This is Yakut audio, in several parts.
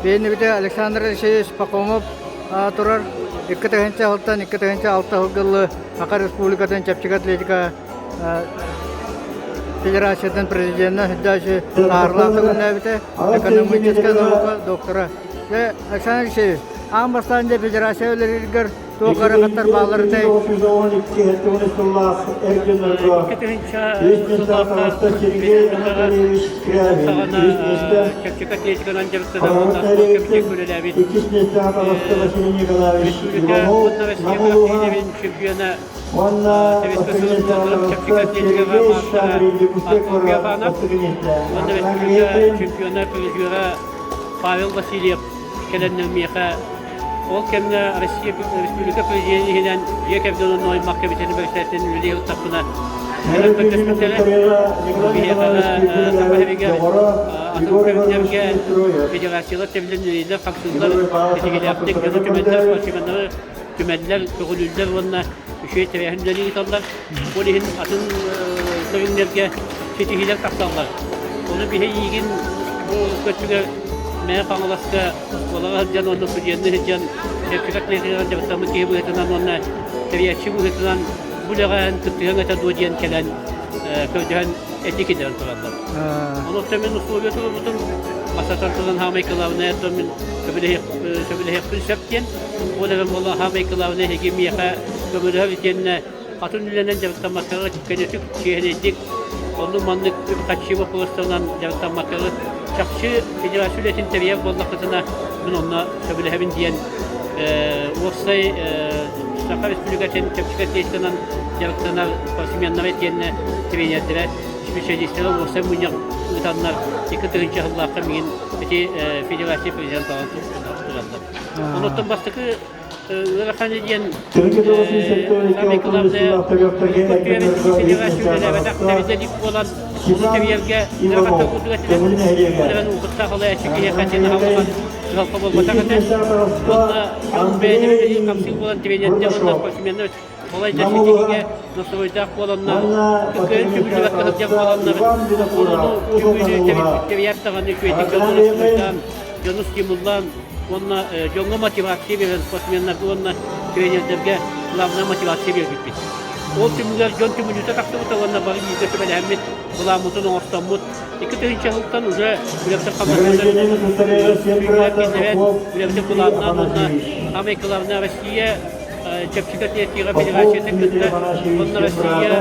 Биһиэннибитэ Александр Алексеевич Пахомов турар 2 тыһыынча сылтан 2 тыһыынча 6 сылгылы Саха Республикатын чэпчэки атлетика Федерациятын президенэ сылдьааччы Таарлаах үлэлээбитэ, экономическай наука доктора. Дьэ, Александр Алексеевич, аан бастаан дьэ федерация үлэлииргэр туох ыарахаттар баалларытай? 2 тыһыынча сыллаахха ол саҕана чэпчэки атлетиканан дьарыктанар уонна спорт кэмитиэккэ үлэлээбит республика уонна Россия күрэхтэһиилэрин чемпиона, Советскай Союз чэпчэки атлетикаҕа маастара Артур Феофанов уонна республика чемпиона, призера Павел Васильев кэлэннэр миэхэ ол кэмҥэ Россия Республика президенин иһинэн дьиэ кэргэн уонна аймах кэмитиэтин бэрэссэдээтэлин үлэлии сырыттахпына кэлэн көрдөспүттэрэ. Биһиэхэ Саха сиригэр атын көрүҥнэргэ федерациялар тэбилэн үлэлииллэр, хамсыыллар, ситиһиилээхтик дьону түмэллэр, спортсменнары түмэллэр, көҕүлүүллэр уонна үчүгэй тэрээһин үлэни ыыталлар. Ол иһин атын көрүҥнэргэ ситиһиилэр тахсаллар. Ону биһи эйиигин бу көччүгэр Мэҥэ Хаҥаласка оскуолаҕа сылдьан уонна студенныы сылдьан чэпчэки атлетиканан дьарыктаммыт киһи быһыытынан уонна тэрийээччи быһыытынан бу үлэҕэ эн кыттыһыаҥ этэ дуо диэн кэлэн көрдөһөн этии киллэрэн тураллар. Онон мин условия туруорбутум, бастатан туран саамай кылаабынайа мин сөбүлэһиэхпин сөп диэн. Ол эрэн буолла саамай кылаабынай эһиги миэхэ көмөлөһөр итиэннэ атын үлэнэн дьарыктаммаккаҕыт, көнөтүк, чиэһинэйдик, оннук-маннык үп-харчы боппуруостарынан дьарыктаммаккаҕыт, чахчы федерация үлэтин тэрийэр буоллаххытына, мин онно сөбүлэһэбин диэн уопсай Саха Республикатын чэпчэки атлетиканан дьарыктанар спортсменнара итиэннэ тренердэрэ, специалистара уопсай мунньах ыытаннар 2 тыһыынча сыллаахха миигин ити федерация президент тураллар. Онуттан бастакы ыарахан диэн самое главное федерация үлэлээбэтэх тэрилтэ буолан ону тэрийэргэ ыарахаттар курдук этилэр. Ол эрэн опыттаах салайааччы киһиэхэ итиэннэ улахан кыһалҕа буолбатах этэ. Уонна дьон бэйэлэрэ үлэлиир хамсыыр буолан тренердэр уонна спортсменнар балайда ситиһиигэ настройдаах буоланнар, кыайан түмүллүбэккэ сылдьар буоланнар, ону түмүүнү тэрийэр даҕаны үчүгэйдик дьону настройдаан, дьону стимуллаан уонна дьоҥҥо мотивация биэрэн спортсменнарга уонна тренердэргэ главная мотивация биэрбиппит. Ол түмүгэр дьон түмүлүүтэ тахсыбыта уонна бары бииргэ сүбэлэһэммит, былааммытын оҥостоммут, 2 тыһыынча сылтан уже үлэбитин хамнастарын киллэрэн, үлэбитин былааннаан уонна самое главное Россия чэпчэки атлетикаҕа федерациятын кытта уонна Россия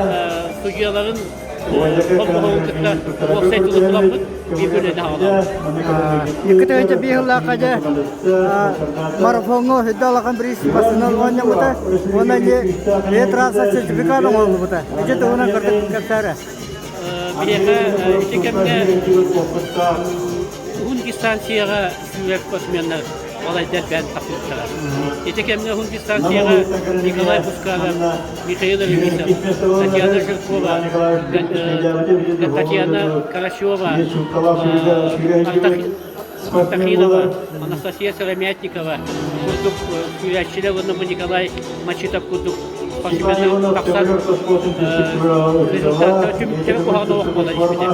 судьуйаларын холбоһугун кытта уопсай тылы буламмыт биир үлэни аҕалабыт. 2 тыһыынча 5 сыллаахха дьэ марафоҥҥа үрдэ улахан бириис бастынан оонньоммута уонна дьэ трасса сертификат оҥоһуллубута. Ити туһунан кырдык кэпсээрэ. Биһиэхэ ити кэмҥэ уһун дистанцияҕа сүүрэр спортсменнар балайда элбээн тахсыбыттара. Ити кэмҥэ уһун дистанцияҕа Николай Пусканов, Михаил Ремисов, Татьяна Жиркова, Татьяна Карасева, Артахинова, Анастасия Сыромятникова курдук сүүрээччилэр уонна бу Николай Мачитов курдук спортсменнар тахсан результаттара түмүктэрэ куһаҕан олох буолан испитэ.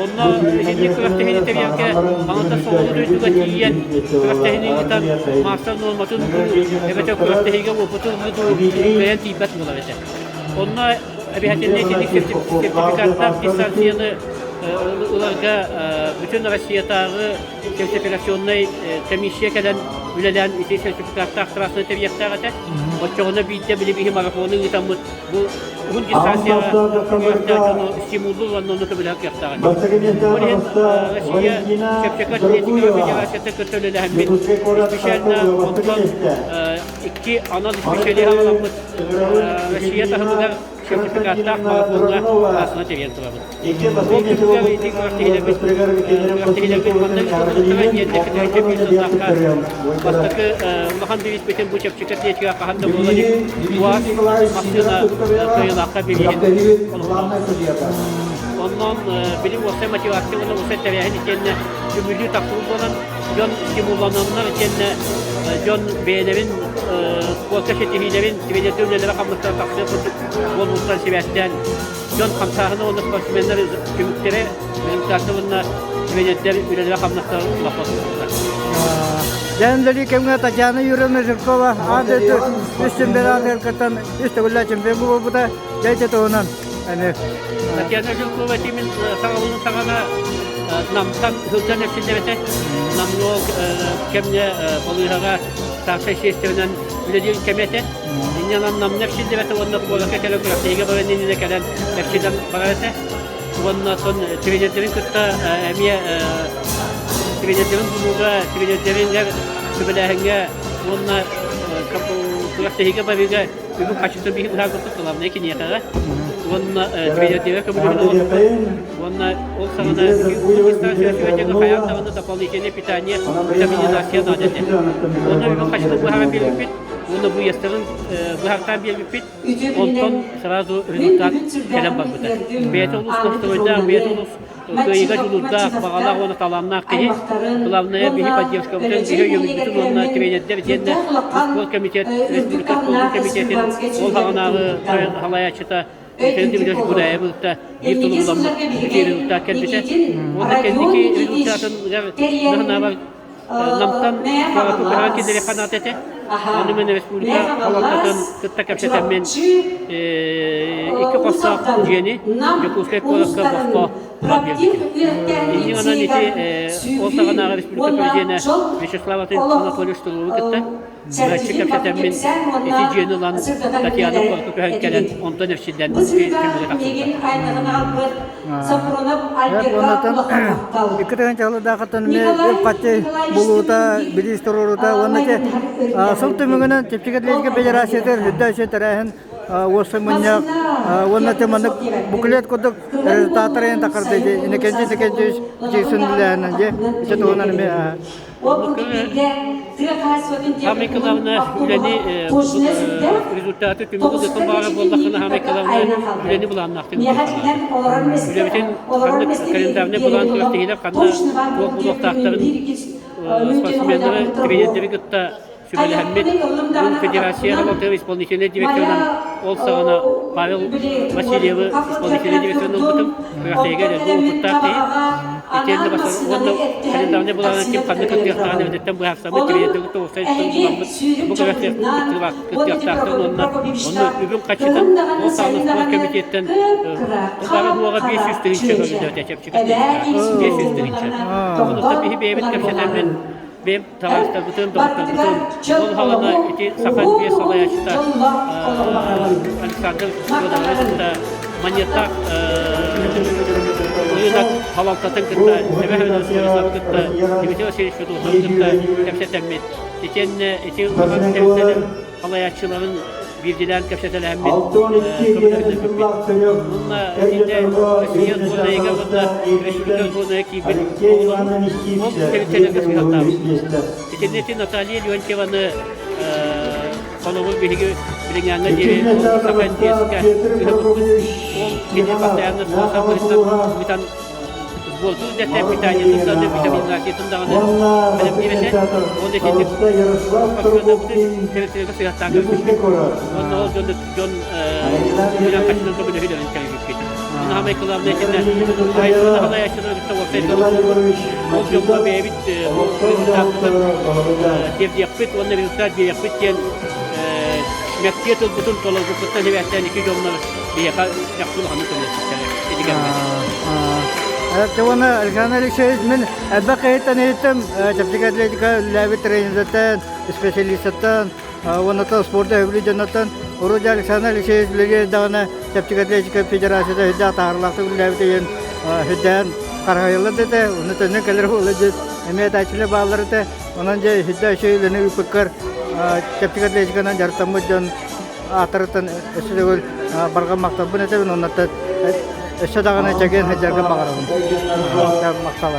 Онно итинник күрэхтэһиини тэрийэргэ аҥардас соҕуруу дойдуга тиийэн күрэхтэһиини ыытан маастар нуорматын эбэтэр күрэхтэһиигэ уопуту ылыы дуу кыайан тиийбэт буолар этэ. Онно эбиһэтиннэ итинник сертификаттаах дистанцияны ыларга бүтүн Россиятааҕы сертификационнай комиссия кэлэн үлэлээн ити сертификаттаах трассаны тэрийиэхтээх этэ. Оччоҕуна биирдэ били биһи марафону ыытаммыт бу уһун дистанцияҕа үөрэхтээх дьону стимуллуур уонна ону көмөлөһөр кыахтаах этэ. Ол иһин Россия чэпчэки атлетика федерацията кытта үлэлэһэммит специально онтон икки анал специалиһы аҕаламмыт Россия таһымыгар сертификаттаах марафоҥҥа трассаны тэрийэн турабыт. Ол түмүгэр ити күрэхтэһиилэрбит күрэхтэһиилэрбит манна ыытыллыбыттара диэн 2 тыһыынча 5 сыллаахха бастакы улахан бирииспитин бу чэпчэки атлетикаҕа хаһан да буола илик УАЗ массыына кыайыылаахха бирииһин олохтообут. Онон билим уопсай мотивация уонна уопсай тэрээһин итиэннэ түмүлүү тахсыбыт буолан дьон стимуллананнар итиэннэ дьон бэйэлэрин спортка ситиһиилэрин тренердэр үлэлэрэ хамнастара тахсыах курдук буолууттан сибээстээн дьон хамсааһына уонна спортсменнар түмүктэрэ результаты уонна тренердэр үлэлэрэ-хамнастара улахан буолбута. Дьэн үлэлии кэмҥэ Татьяна Юрьевна Жиркова аан дойду үс чемпионатыгар кыттан үс төгүллээх чемпион буолбута. Дьэ ити туһунан эмиэ. Татьяна Жиркова тимин саҕалыын саҕана Намтан сылдьан эрчиллибитэ. Намҥа ол кэмҥэ балыыһаҕа старшай сиэстэрэнэн үлэлиир кэмэ этэ. Инньэ Намна эрчиллибэтэ уонна куоракка кэлэн күрэхтэһиигэ баран иннинэ кэлэн эрчиллэн барар этэ. Уонна оттон тренердэрин кытта эмиэ тренердэрин булууга, тренердэрин сүбэлээһиҥҥэ уонна күрэхтэһиигэ барыыга үбүн харчытын биһи быһаарбыппыт главное киниэхэҕэ. Уонна тренердэргэ көмөлөһөн оҥорбуппут. Уонна ол саҕана дистанция сүбэтигэр хайаан даҕаны дополнительное питание, витаминизация наада этэ. Уонна үбүн харчытын быһааран биэрбиппит. Уонна быйастарын быһартаан биэрбиппит. Үтүө Онтон күнүнэн сразу Мин результат бүгүн кэлэн сүрдээҕин барбыта. үөрдүм. Бэйэтэ олус Ааны настройдаах, бэйэтэ Петровнаны, олус кыайыыга дьулуурдаах, Маччидовтар баҕалаах уонна талааннаах киһи. аймахтарын Главное, биһи уонна поддержкабытын, Өлөчөй биһи нэһилиэгэр өйөбүлбүтүн уонна кэлэммин тренердэр итиэннэ сүрдээх улахан спорт комитет, үрдүк республика спордун таһымнаах комитетин республиканскай ол чемпионаты хаҕынааҕы туттан салайааччыта Михаил өйдүүрдүк Дмитриевич олорор. Гудаев кытта биир Инники тылы буламмыт сылларга ити биһиги результат кэлбитэ. Никитин Уонна Родион кэнники Никитич результатыгар тэрийэн наһынаабар Намтан Мэйэ куораты көһөрөн Хаҥалас, киллэриэххэ наада этэ. аһа, Ону мен Мэйэ республика Хаҥалас, салалтатын кытта кэпсэтэммин Чурапчы, икки Уус хостоох Алдан, дьиэни Нам Дьокуускай куоракка улуустарын босхо ылан проактив биэрбитим. үөрэхтээһин Инньэ гынан ити лицейигэр ол сүүрүү саҕанааҕы республика уонна президенэ дьол Вячеслав олох Анатольевич Столовы кытта быһаччы чэрчитин барытын кэпсэтэммин кэпсээн уонна ити дьиэни ылан сырдатан Татьяна үлэлэр куоракка көһөн кэлэн этибит. онтон эрчиллэн Бу сырыыга түмүгэ тахсыбыта. миигин айнаҕын аҕалбыт Сапронов Альберга Оннотон улахан махтал. икки тыһыынча сылдаахыттан эмиэ Николай үп-харчы Николаевичтыын булуута, биир билиис туруоруута уонна ити майгыннаһар сыл өрүттээхпин. түмүгүнэн чэпчэки Ол атлетика хайдах федерациятыгар диэтэххэ, үрдэ өссө тэрээһин уопсай мунньах массыына уонна ити тиэхиньикэ маннык суох диэбэппин. буклет курдук Кыһын результаттар буолуутун, тахарды сайын инекенчи буолуутун, саас инекенчи буолуутун чиҥсин даҕаны үлэһинэн дьэ атахпынан ити төннөн туһунан эмиэ кэлэбин. Ол Оннук курдук биирдэ тыа хаһаайыстыбатын Хамай техникумун Кылаавна автобуһа үлэни точно сүрдээх, результаты түмүк тоҕуска ылыаххын баҕарар кэчитин буоллаххына Хамай биир Кылаавна айанан хаалбыт. үлэни былааннаахтык Миэхэ ыытыахха кинилэр наада. олорор миэстэ Үлэбитин олорор ханнык миэстэ календарнай биэрэн былаан олох күрэхтэһиилэр ханна точно баар туох буолан тиэрдибин буолуохтаахтарын биир иккис мүнүүтэни спортсменнары, хойдообуттара буолуо. тренердэри кытта сүбэлэһэммит, Хайахпыный ыллым бу даҕаны федерация атахпынан салалтыгар исполнительнай директорынан Майа ол саҕана Павел били Васильевы исполнительнай кафедратын директорын турдум, ылбытым, күрэхтэһиигэ онтон элбэх кэлэммин опыттаах киһи. Табаҕаҕа Итиэннэ анаан бастакы массыынаны уонна эттэһэн календарнай былаанынан таксина ким ханна кытта кэлэн кыттыахтааҕын турабын. эрдэттэн быһаарсаммыт, Онон тренердэр кытта уопсай тыл эһиги буламмыт, сүүрүк бу күрэхтэһиигэ дьолбутунан уонна ити кыттыахтаахтарын уонна онно Прокопьевичтар үбүн хаччытын кыһын даҕаны, ол саҕана сайын спорт даҕаны кэмитиэттэн кып-кыра, бары уоҕа хап-хара 500 тыһыынча чүөчэ, көрүллүбүтэ чэпчэки эбээ тыһыынча киһи 500 тыһыынча. буоллаҕына Онуоха тохтоон биһи бэйэбит ылар кэпсэтэммит, буолаҕын. бэйэм табаарыстарбытын, Барытыгар доҕотторбутун, чөл ол хаҕана олоҕу, ити Саха уһун биэс уһун салайааччыта дьоллоох олоҕу баҕарабын. Александр Федорович Махтанабын. кытта Манньыаттаах ырыынак салалтатын кытта, Эбэ Федорович кытта, Дмитрий Васильевич Федотов кытта кэпсэтэммит, итиэннэ ити улахан тэрилтэлэр салайааччыларын биирдилээн кэпсэтэлэһэммит көмөлөһүннэрбиппит. Уонна итиннэ Россия сборнайыгар уонна республика сборнайа киирбит оҕолорун ол тэрилтэлэргэ сыһыантаабыппыт. Итиннэ ити Наталья Леонтьеваны холобур биһиги билиҥҥээҥҥэ диэри Саха НТС-ка ыһыппыппыт. Ол кини постоянно спонсор быһыытынан ыытан сбордуур дэтэ питаниетын даҕаны, витаминизациятын даҕаны бэлэмниир этэ. Ол итинник спортсменнарбытын тэрилтэлэргэ сыһыаттаан көрбүппүт. Уонна ол дьон дьон үөрэх хаччытын көмөлөһүүлэрин тэрийбиппит. Онно саамай кылаабынай итиннэ хаһаайыстыбаны салайааччылары кытта уопсай тылы булбут. Ол дьоҥҥо бэйэбит бу результаппытын тиэрдиэхпит уонна результат биэриэхпит диэн мэктиэ тылбытын толорбуппуттан сибээстээн ити дьоннор биһиэхэ чахчы улаханнык көмөлөспүттэрэ ити кэмҥэ. Уонна Александр Алексеевич мин элбэх киһиттэн иһиттим чэпчэки атлетика үлэлээбит тренердэртэн, специалистартан уонна спорду өбүлүү дьоннортон урут Александр Алексеевич билиги даҕаны чэпчэки атлетика федерацията үрдээх таһаарыылаахтык үлэлээбит диэн үрдээн харахайыллар да этэ, онно төннөн кэлэр буолла диэн эмиэ этээччилэр бааллар этэ. Онон дьэ үрдээх үчүгэй үлэни ыыппыккар чэпчэки атлетиканан дьарыктаммыт дьон ааттарыттан өссө төгүл барҕа махталбын этэбин, оннуттан өссө даҕаны чэгиэн сылдьарга баҕарабын. Махтал.